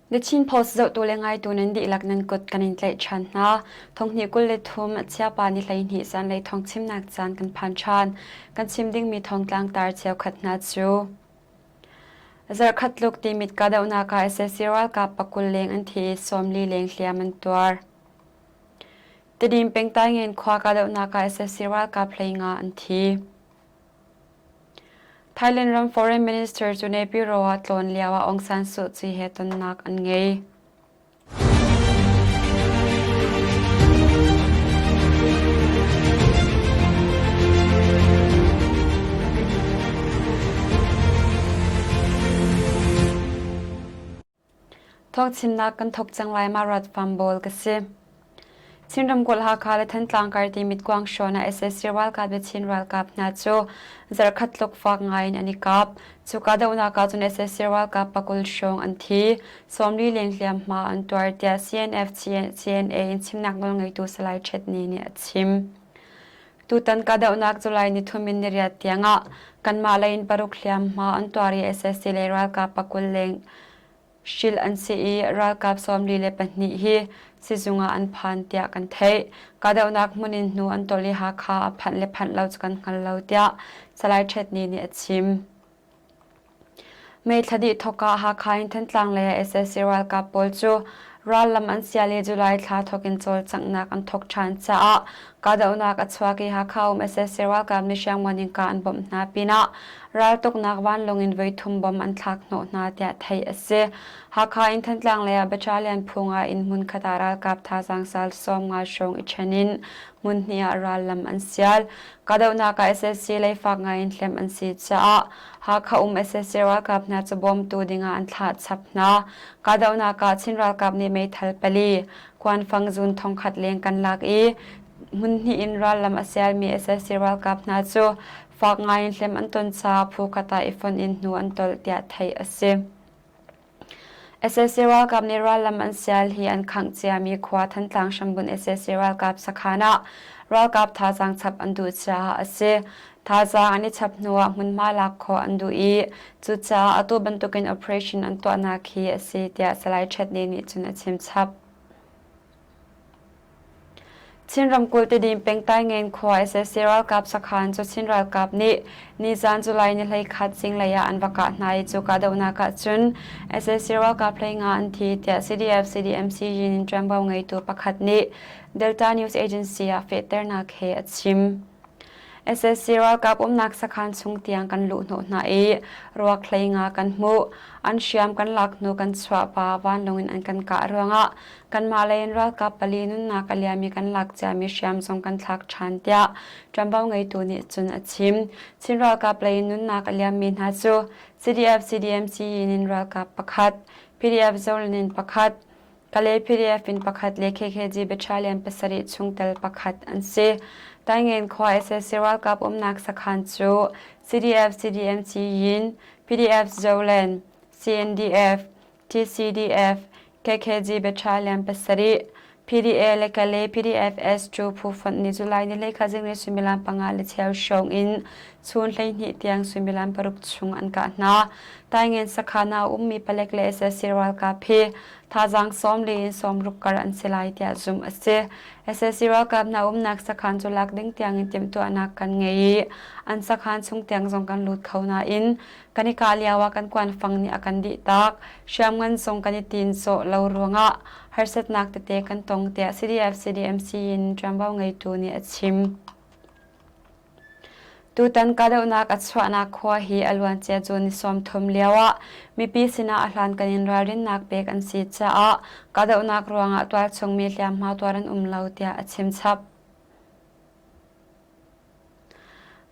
The Chin Post zohtu le ngaitu nan dihlak nan kut kan in tlaih ṭhan hna. Thonghnih 23 chiapa ni 12 zanlei thawngchimnak caan kan phan ṭhan. Kan chim dingmi thawngtlang tar cheukhat hna cu Zarhkhat tluk timit kahdohnak ah sac ralkap pakul leng an thi i 40 leng hliam an tuar. Tedim pengtaingen khua kahdohnak ah sac ralkap 15 an thi. Thailand ram Foreign Minister cu Naypyidaw ah tlawn lio ah Aung San Suu Kyi he tonnak an ngei. Thawngchimnak kan thawk cang lai ma ruat fam bawl ka si. Chin ramkulh Hakha le Thantlang kar ti mitkuang hrawn ah sac ralkap le Chin ralkap hna cu zarhkhat tluk fak ngai in an i kap. Cu kahdohnak ah cun sac ralkap pakul hrawng an thi, 40 leng hliamhma an tuar tiah CNF CNA in chimnak nawlngeitu Salai Htet Ni nih a chim. Tutan kahdohnak July nithum in niriat tiangah kanmah lei in paruk hliamhma an tuar i sac le ralkap pakul leng hrilh an si i ralkap 42 hi sizung ah an phan tiah kan theih. Kahdohnak hmun in hnu an tol i Hakha a phanh le phanh lo cu kan hngal lo tiah Salai Htet Ni nih a chim. May thla dih thawk ah Hakha in Thantlang lei ah sac ralkap pawl cu rallam an sial i July thla thawk in cawlcanghnak an thawk ṭhan caah kahdohnak a chuak i Hakha um sac ralkap nih hriamngan in kah an bawmh hna pinah raltuknak vanlawng in voithum bom an thlak hnawh hna tiah theih a si. Hakha in Thantlang lei ah battalion phu nga in hmunkhat ah ralkap thazaang sal 50 hrawng i ṭhen in hmun hnih ah rallam an sial. Kahdohnak ah sac lei fak ngai in hliamh an si caah Hakha um sac ralkap hna cu bawmtu dingah an thlah chap hna. Kahdohnak ah Chin ralkap nih meithal pali, kuanfang zun thongkhat leng kan lak i hmun hnih in rallam a sialmi sac ralkap hna cu fak ngaiin hlem an ton caah phu khat ah i fonh in hnu an tolh tiah theih a si. Sac ralkap nih rallam an sial hi an khangh ciami khua Thantlang hrambunh sac ralkap sakhan ah ralkap thazaang chap an duh caah a si. Thazaang an i chap hnuah hmunhma lak khawh an duh i cucaah atu bantukin operation an tuahnak hi a si tiah Salai Htet Ni nih cun a chim chap. Chin ramkulh Tedim peng Taingen khua sac ralkap sakhan cu Chin ralkap nih nizan July ni 11 zinglei ah an va kah hna i cu kahdohnak ah cun sac ralkap 15 an thi tiah CDF CDMC yin in ṭuanvo ngeitu pakhat nih Delta News Agency ah fehternak he a chim. Sac ralkap umnak sakhan chung tiang kan luh hnawh hna i ruak 15 kan hmuh. An hriam kan lak hnu kan chuah pa vanlawng in an kan kah ruangah kanmah lei in ralkap pali nunnak a liam i kan lak ciami hriam zong kan thlak ṭhan tiah ṭuanvo ngeitu nih cun a chim. Chin ralkap lei in nunnak a liammi hna cu CDF CDMC in ralkap pakhat, PDF Zolin pakhat, Kalay PDF in pakhat le KKG Battalion pasarih chungtel pakhat an si. Taingen khua sac ralkap umnak sakhan cu CDF CDMC Yin, PDF Zoland, CNDF, TCDF, KKG Battalion pasarih, PDA le Kalay PDF S2 phu fonh ni July ni hlei zinglei suimilam panga le cheu hrawng in chun 12 tiang suimilam paruk chung an kah hna. Taingen sakhan ah a ummi palek le sac ralkap hi thazaang 40 in 60 kar an si lai tiah zumh a si. sac ralkap hna umnak sakhan cu lak ding tiangin timhtuahnak kan ngei i an sakhan chung tiang zong kan lut kho nain kan i kah lio ah kan kuanfang nih a kan dih tak. Hriamngan zong kan i tin sawh lo ruangah harsatnak tete kan tong tiah CDF CDMC in ṭuanvo ngeitu nih a chim. Tutan kahdohnak a chuahnak khua hi a luancia June ni 30 lioah mipi sinah a hlankan in ralrinnak pek an si caah kahdohnak ruangah tualchung mi hliamhma tuar an um lo tiah a chim chap.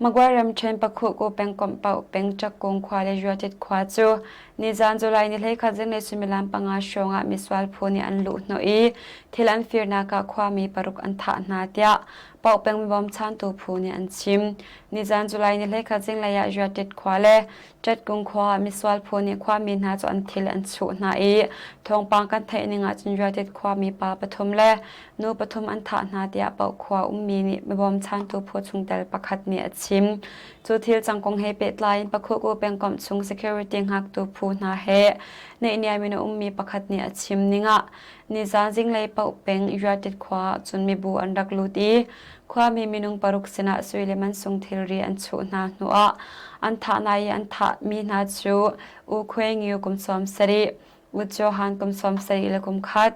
Magway ramṭhen Pakhuhku pengkomh Paoh peng Ṭakkung khua le Zuatit khua cu nizan July ni 11 zinglei suimilam panga hrawng ah misual phu nih an luhhnawh i thil an firnak ah khuami paruk an thah hna tiah Paoh peng bawmchantu phu nih an chim. Nizan July ni 11 zinglei ah Zuatit khua le Ṭatkung khua ah misual phu nih khuami hna cu an thil an chuh hna i thawngpang kan theih ning ahcun Zuatit khuami pa pathum le nu pathum an thah hna tiah Paoh khua ummi nih bawmchantu phu chungtel pakhat nih a chim. Cu thil cang kong he pehtlai in Pakhuku pengkomh chung security hngaktu phu hna he naihniam in a ummi pakhat nih a chim ning ah nizan zinglei paoh peng Yuatit khua ah cun mibu an rak lut i khuami minung paruk sinah sui le mansung thilri an chuh hna hnuah an thah hna i an thahmi hna cu U Khuai Ngiu kum 70, U Johan kum 71 le kum khat,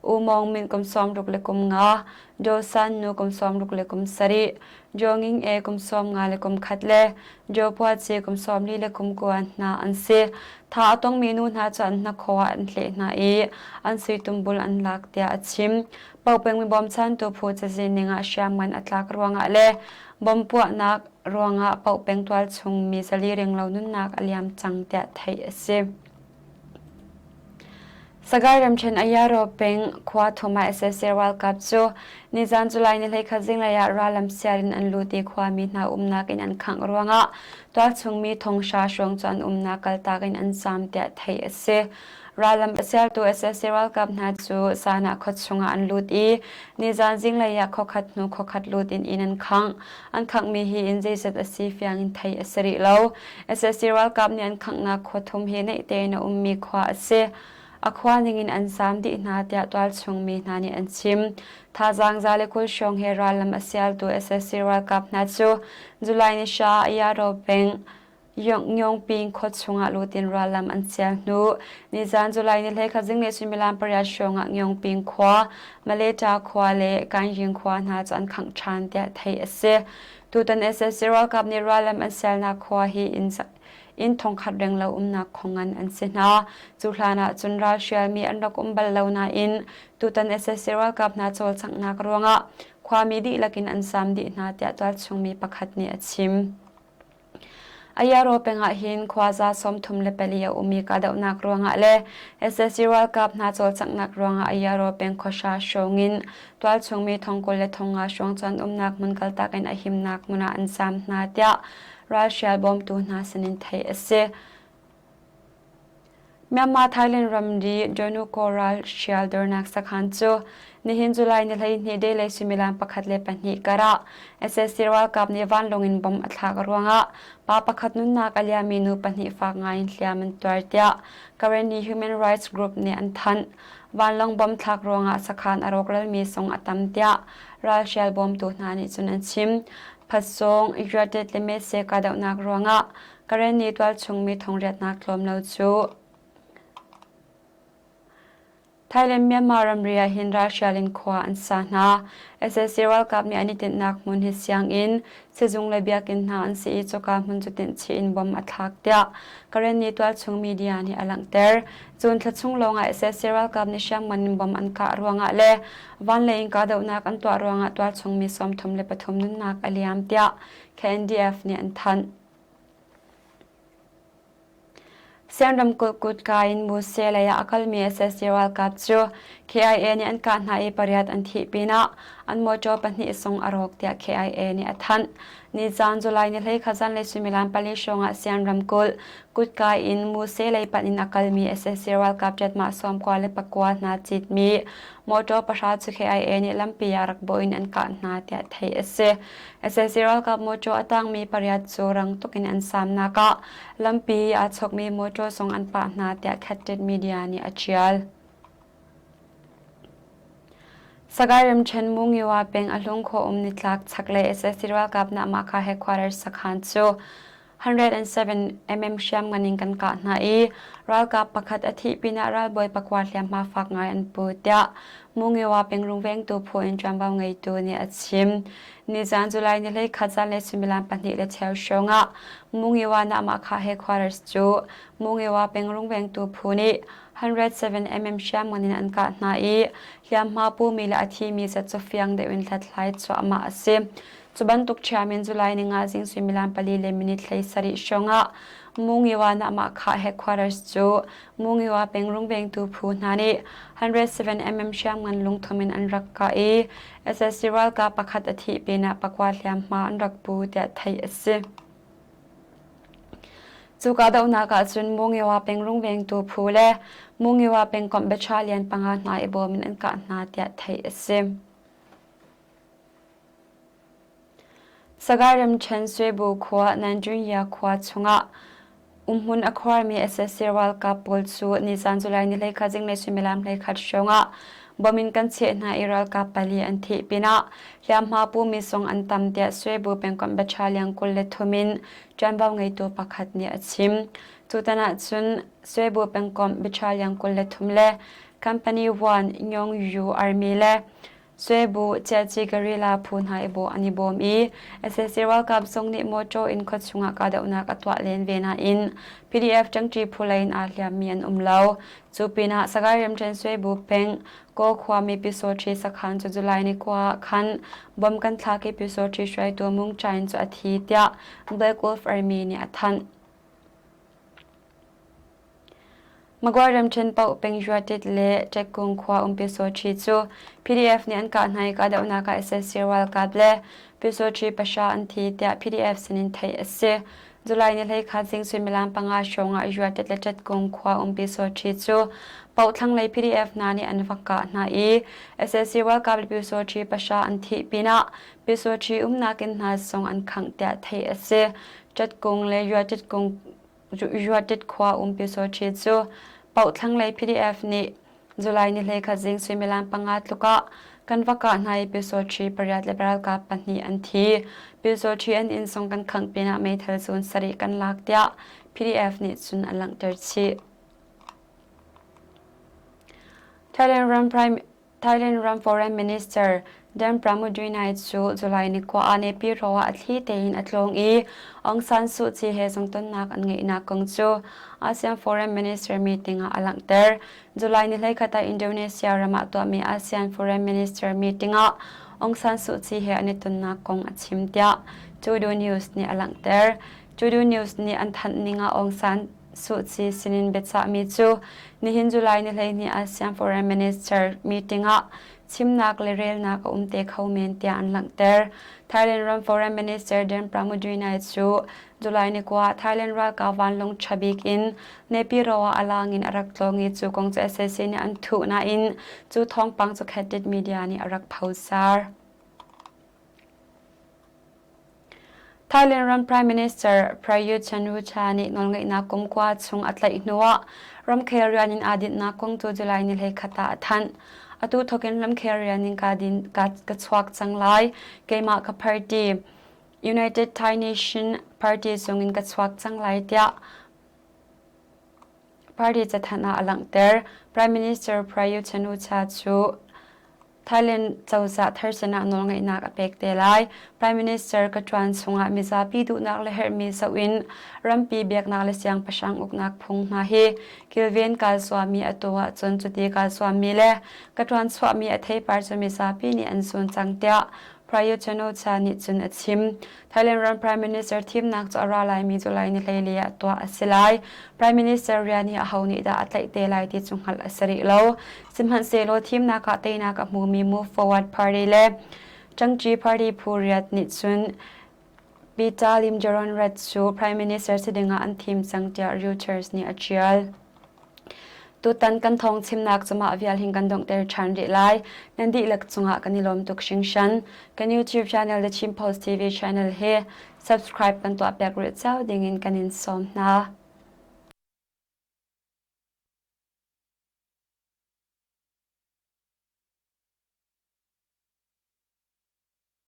U Mawng Min kum 60 le kum nga, Jo San Nu kum 60 le kum sarih, Jo Nging E kum 50 le kum khat le Jo Pua Ci kum 40 le kum kua hna an si. Tha a tongmi nu hna cu an hnakhaw ah an hleh hna i an sui tumbul an lak tiah a chim. Paopeng mi bawmchantu phu cazin ning ah hriamngan a tlak ruangah le bom puahnak ruangah paopeng tualchung mi zali ringlo nunnak a liam cang tiah theih a si. Sagaing ramṭhen Ayaro peng khua thum ah sac ralkap cu nizan July ni 11 zinglei ah rallam siar in an lut i khuami hna umnak inn an khangh ruangah tualchung mi thonghra hrawng cu an umnak kaltak in an zaam tiah theih a si. Rallam a siartu sac ralkap hna cu zan ah khuachung ah an lut i nizan zinglei ah khuakhat hnu khuakhat lut in inn an khangh. An khanghmi hi inn zeizat a si fiang in theih a si rih lo. Sac ralkap nih an khanghnak khua thum hi naih tein a ummi khua a si. A khua ningin an zaam dih hna tiah tualchung mi hna nih an chim. Thazaang za le 20 hrawng he rallam a sialtu sac ralkap hna cu July ni hra Ayaro peng Yongping khua chungah lutin rallam an sial hnu nizan July ni 11 zinglei suimilam pariat hrawng ah Yongping khua, Maleta khua le Kanjing khua hna cu an khangh ṭhan tiah theih a si. Tutan sac ralkap nih rallam an sialnak khua hi inn inn thongkhat renglo umnak khongan an si hna. Cu hlan ah cun ralhrialmi an rak um bal lo nain tutan sac ralkap hna cawlcanghnak ruangah khuami dihlak in an zaam dih hna tiah tualchungmi pakhat nih a chim. Ayaro peng ah hin khuaza 34 a um i kahdohnak ruangah le sac ralkap hna cawlcanghnak ruangah Ayaro peng khuahra hrawng in tualchung mi thong 20 le thong nga hrawng cu an umnak hmun kaltak in a himnak hmun ah an zaam hna tiah ralhrial bawmtu hna sinin theih a si. Myanmar Thailand ramri Donuko ralhrial dornak sakhan cu nihin July ni 12 deilei suimilam pakhat le pahnih karah sac ralkap nih vanlawng in bomb a thlak ruangah pa pakhat nunnak a liammi nu pahnih fak ngai in hliam an tuar tiah Karenni Human Rights Group nih an thanh. Vanlawng bomb thlak ruangah sakhan a rawkralmi zong a tam tiah ralhrial bawmtu hna nih cun an chim. Phatsawng, Yuatet le Mese kahdohnak ruangah Karenni tualchung mi thongriatnak tlawm lo cu Thailand Myanmar ramri ah hin ralhrial in khua an sa hna. Sac ralkap nih an i tinhnak hmun hi sianginn, sizung le biakinn hna an si i cuka hmun cu tinhchih in bom a thlak tiah Karenni tualchung media nih a langhter. Cun thla chung lawngah sac ralkap nih hriamngan in bom an kah ruangah le vanlei in kahdohnak an tuah ruangah tualchung mi 33 nunnak a liam tiah KNDF nih an thanh. Sian ramkulh kutka in Muse lei ah a kalmi sac ralkap cu KIA nih an kah hna i pariat an thih pinah an mawṭaw pahnih zong a rawk tiah KIA nih a thanh. Nizaan July ni 11 zanlei suimilam pali hrawngah Sian ramkulh kutka in Muse lei panh in a kalmi sac ralkap ṭetmah 99 hna citmi mawṭaw pahra cu KIA nih lampi ah rak bawh in an kah hna tiah theih a si. Sac ralkap mawṭaw a tangmi pariat cu rang tuk in an samnak ah lampi aa chawkmi mawṭaw zong an pah hna tiah Khattit Media nih a ṭial. Sagaing ramṭhen Mungiwa peng a hlungkhawh um nitlak chaklei sac ralkap Nahmahka headquarters sakhan cu 107 mm hriamngan in kan kah hna i ralkap pakhat a thih pinah ralbawi pakua hliamhma fak ngai an pu tiah Mungiwa peng rungvengtu phu in ṭuanvo ngeitu nih a chim. Nizan July ni 11 zanlei suimilam pahnih le cheu hrawng ah Mungiwa Nahmahkha headquarters cu Mungiwa peng rungvengtu phu nih 107 mm hriamngan in an kah hna i hliamhma pumi le a thimi zat cu fiang deuh in hlathlai cuahmah a si. Cu bantuk ṭhiam in July ni nga zing suimilam pali le minute 17 hrawngah Mungiwa Nahmahkhah headquarters cu Mungiwa peng rungvengtu phu hna nih 107 mm hriamngan lungthum in an rak kah i sac ralkap pakhat a thih pinah pakua hliamhma an rak pu tiah theih a si. Cu kahdohnak ah cun Mungiwa peng rungvengtu phu le Mungiwa pengkomh battalion panga hna i bawm in an kah hna tiah theih a si. Sagaing ramṭhen Swebu khua Nanjunya khua chungah umhmun a khuarmi sac ralkap pawl cu nizan July ni 21 zinglei suimilam 11 hrawngah bom in kan cheh hna i ralkap pali an thih pinah hliamhma pumi zong an tam tiah Swebu pengkomh battalion 23 in ṭuanvo ngeitu pakhat nih a chim. Tutan ahcun Swebu pengkomh battalion 23 le Company 1 Nyongyu Army le Swebu Ciaci Guerrilla phu hna i bawh an i bawm i sac ralkap zong nih mawṭaw in khuachung ah kahdohnak a tuah len ve nain PDF ṭangṭi phu lei in aa hliammi an um lo. Cu pinah Sagaing ramṭhen Swebu peng Kaw khuami Pyusawṭhi sakhan cu July ni kua ah khan bom kan thlak i Pyusawṭhi hruaitu Mung Chain cu a thi tiah Black Wolf Army nih a thanh. Magway ramṭhen paoh peng Juatit le Ṭekkung khua um Pyusawṭhi cu PDF nih an kah hna i kahdohnak ah sac ralkap le Pyusawṭhi pahra an thi tiah PDF sinin theih a si. July ni 11 zing suimilam panga hrawng ah Juatit le Ṭetkung khua um Pyusawṭhi cu paoh thlanglei PDF hna nih an va kah hna i sac ralkap le Pyusawṭhi pahra an thih pinah Pyusawṭhi umnak inn hna zong an khangh tiah theih a si. Ṭetkung le Juatit kung Juatit khua um Pyusawṭhi cu Paoh thlanglei PDF nih July ni 11 zing suimilam panga tluk ah kan va kah hna i Pyusawṭhi pariat le ralkap pahnih an thi. Pyusawṭhi an inn zong kan khangh pinah meithal zun sarih kan lak tiah PDF nih cun a langhter chih. Thailand ram Prime Thailand ram Foreign Minister Dan Pramudwinai cu July ni kua ah Naypyidaw ah a thli tein a tlawng i Aung San Suu Kyi he zungtonnak an ngeihnak kong cu ASEAN Foreign Minister meeting ah a langhter. July ni 11 ah Indonesia ram ah tuahmi ASEAN Foreign Minister meeting ah Aung San Suu Kyi he an i tonnak kong a chim tiah Tudu News nih a langhter. Tudu News nih an thanh ning ah Aung San Suu Kyi sinin biachahmi cu nihin July ni 12 ASEAN Foreign Minister meeting ah chimnak le relnak a um te kho men tiah an langhter. Thailand ram Foreign Minister Dan Pramudwinai cu July ni kua Thailand ralkap vanlawng ṭha bik in Naypyidaw ah a lang in a rak tlawng i cu kong cu sac nih an thuh nain cu thawngpang cu Khatit media nih a rak phozar. Thailand ram Prime Minister Prayut Chan-o-cha nih nawlngeihnak kum kua chung a tlaih hnuah ramkhel rian in aa dinhnak kong cu July ni 11 ah a thanh. Atu thawkin ramkhel rian in kaa din ka, ka chuak cang lai. Keimah ka party United Thai Nation Party zung in ka chuak cang lai tiah Party cathanh ah a langhter. Prime Minister Prayut Chan-o-cha cu Thailand cozah thar sinah nawlngeihnak a pek te lai. Prime Minister ka ṭuan chungah mizapi duhnak le herhmi zoh in rampi biaknak le siangpahrang uknak phung hna hi kilven kaa zuammi atu ahcun cuti kaa zuammi le ka ṭuan chuahmi a theipar cu mizapi nih an zun cang tiah Prayut Chan-o-cha nih cun a chim. Thailand ram Prime Minister thimnak cu a ra laimi July ni 14 ah tuah a si lai. Prime Minister rian hi aho nih dah a tlaih te lai ti cu hngalh a si rih lo. Sihmanhsehlaw thimnak ah teinak a hmumi Move Forward Party le Ṭangṭi Party phu riat nih cun Peter Limjaroenrat cu Prime Minister si dingah an thim cang tiah Reuters nih a ṭial. Tutan kan thawng chimnak cu mah vial hin kan donghter ṭhan rih lai. Nan dihlak cungah kan i lawm tuk hringhran. Kan YouTube channel The Chin Post TV channel hi subscribe kan tuah piak rih cio dingin kan in sawm hna.